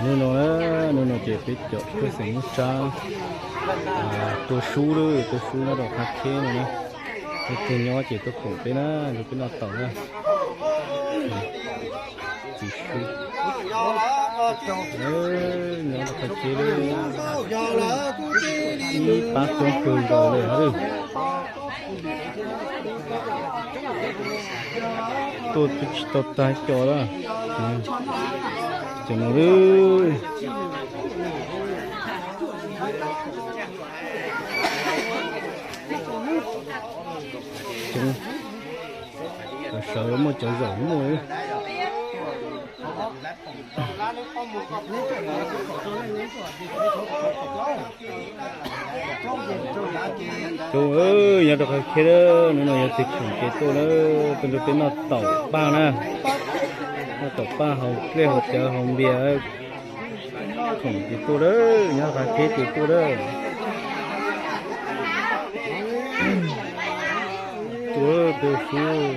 Hnub no na, hnub no ces peb cov pej xeem Hmoob Tsab tuaj sub lawm, tuaj sub nyob rau qab kheb no na. Leej twg nyob ces tuaj koom peb na, nrog peb noj taum na. Txiv sub nyob rau qab kheb lawm, ib pab tub kawg nkaus li hab. Tuaj twb tsis tau tag co lawm. Cov no lawm. Cov sawv muaj, cov zaum muaj. Nyob rau qab kheb, hnub no yog tus khoom ces tuaj na, tuaj nrog peb noj taum paj na. Noj taum paj haus dlej haus cawv haus npias, khoom ces tuaj lawm, nyob rau qab kheb ces tuaj lawm. Tuaj, tuaj sub.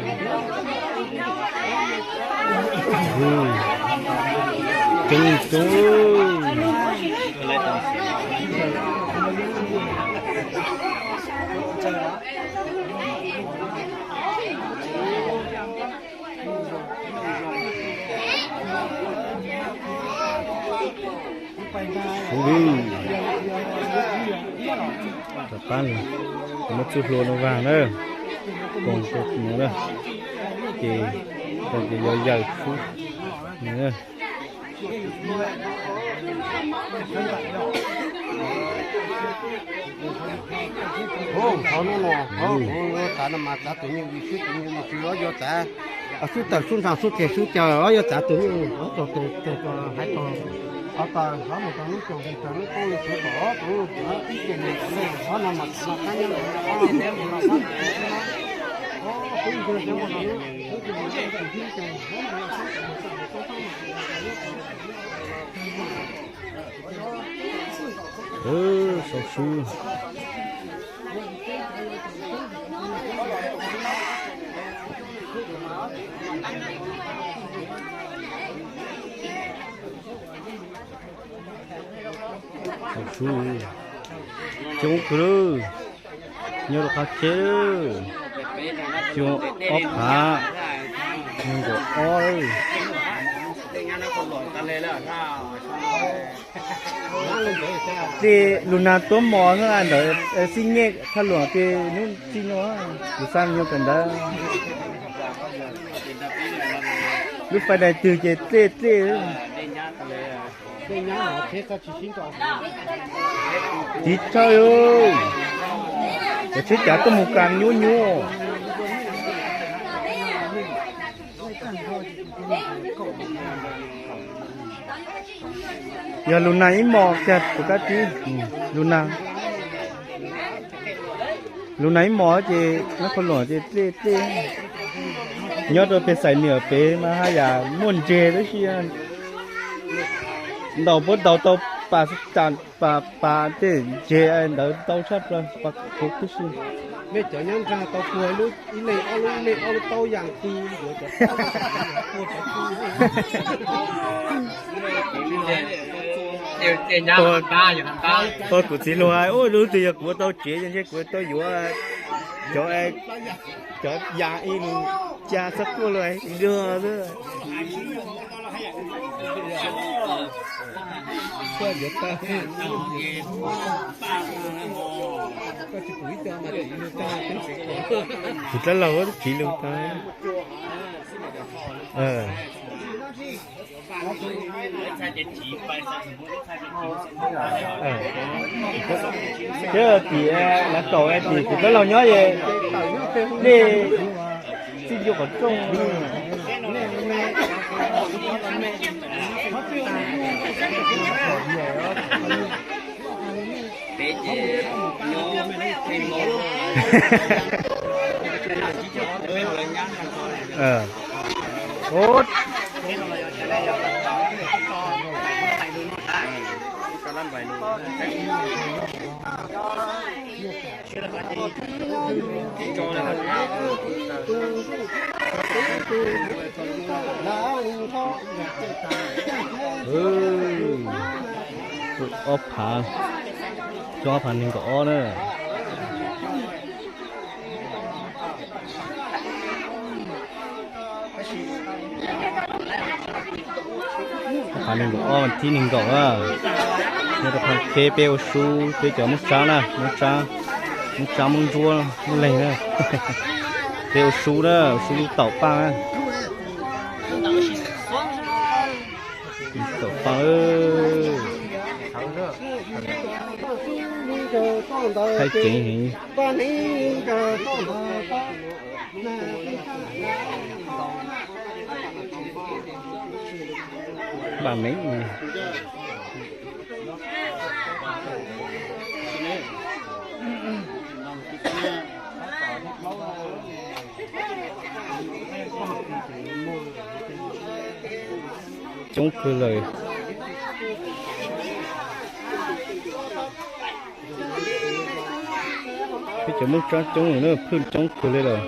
Coob coob. Sub lwm. Rov qab los, muab txuj hlua no vag na, poob rau no na, ces, ces yog yawm sub. Qhov no, qhov no mas txav tus nyuj vim sub, tus nyuj vim sub los yog txav sub tawm sub ntxag sub tes sub caw los yog txav tus nyuj, qhov txog tes tes hais txog, qhov txog qhov mus txog lub txog tes txog lub qub li txog tom tus ib ce mus tom nej, qhov no mas txav qab nyob los qhov no mas txav tus nyuj no, qhov tus nyuj no, sau sub. Sau sub, coob kawg lawm. Nyob rau qab kheb, xyoo ob phav nees nkaum ob. Tej lus nag tuab mos xwb ntawd, xij nyej thaj luam ces hnub txij no, kuv xa me nyuam kawm ntawv. Lub fais dais twg ces dlej dlej. Tiv thawj, cov tsheb cav tuaj mus kas nyuaj nyuaj. Yog lus nag ib hmos kiag puas kab tib, lus nag, lus nag ib hmos ces nab qhov luam ces dlej dlej. Nyob rau peg Xais Niam pem mas haj yam muaj ntseg tab sis ntaus puab ntaus tau pas tas pas pas tej ntseg ntawd ntau tshaj plaws pas kuv tib si. Nej cov nyob nrag tau tuag lub ib leeg ob lub ib leeg ob lub taub yas ti yuav cov taub tuag cov ti. Ua kuv txiv hluas, ua lub twg yog kuv ua tau tsev ntshe kuv tau yuav cov, cov yas ib lub ca txhob quaj lawm dua xwb. Kuv dlab laug tsiv lug tag. Thiab tim lav kaum tim kuv dlab laug nyob es dlej txij ncua qhov rooj. Ob phav, ob phav nees nkaum ob na. Ob phav nees nkaum ob, thib nees nkaum na. Nyob rau qhov kev peb ua su, peb cov Moob Tsab na, Moob Tsab, Moob Ntsuab, Moob Leeg na. Peb ua su na, ua su lub taum paj na. Taum paj, thaij ceev heev. Npaj meev. Coob kawg lawm. Peb cov Moob Tsab coob lawm na, phwj coob kawg li lawm.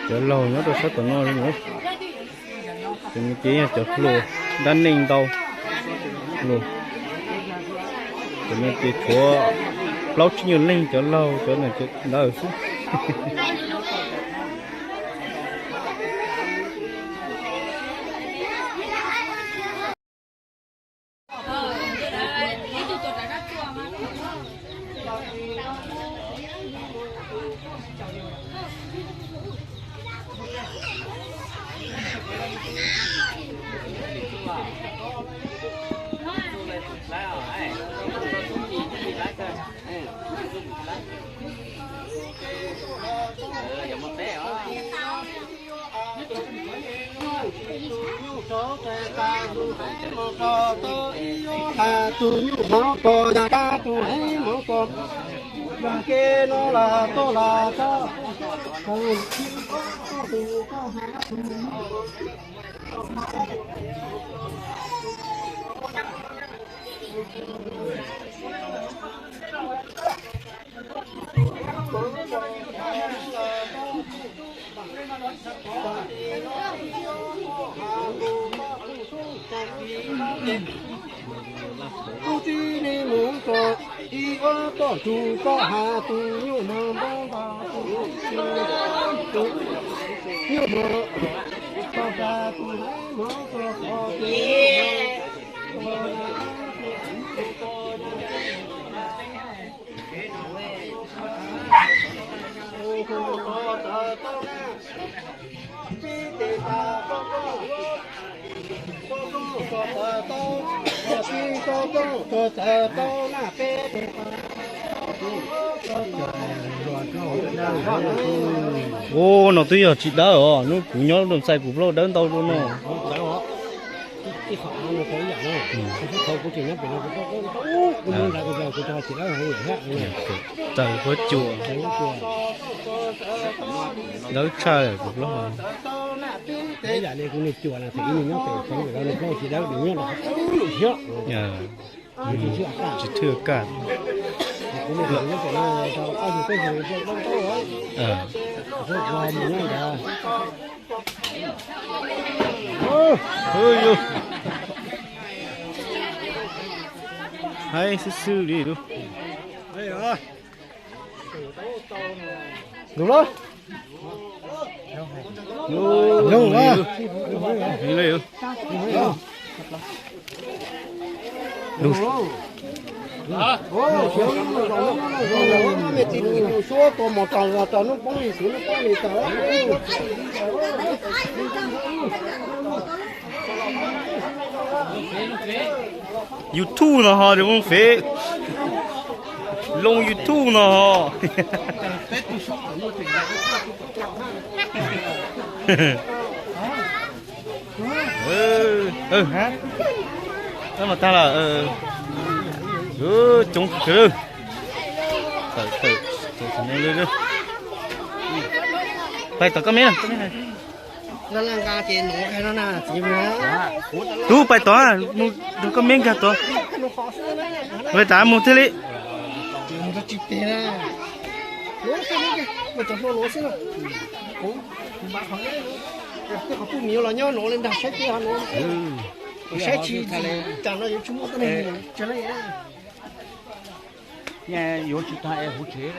Cov laug nyob rau sab tom no li. Cov no ces yog cov hluas dab neeg ntau. Cov no ces tshuav plaub tsib nyuag leej, cov laug cov ntawd xwb. Tus nyuj hmov ko yog kab tus heev hmov ko, yog kev no los tau los tau. Kuv tib neeg mus txog ib ob tog tus koj has tus nyuj mog npab npab tus nyuj mog, tog tas tus heev mog txog qhov kev. Ua no twb yog tsis dawb os, hnub kuv nyob rau ntxais kuv plaub dawb ntau dua no. Txawm huab cua, dawb tshaj kuv plaub. Yam li kuv niag cuam na, thaum ub nws nyob pem xeev lawm, nws plaub tsis dawb, nws nyob rau hauv lub lwm thiab. Tsis thwj kaj. Haib xwb xwb li lub. Ntug lawm. Lug. YouTube no ho, Moo Fev. Loo YouTube no ho. Mas tag lawm. Coob kawg. Pais tom koj me na. Tub pais tod, mus rau koj me nkag tod. Pais tas mus thiaj li. Saib tsis tas no yuav tsis muaj tuab neeg. Yuav tsis tag es huv tsev.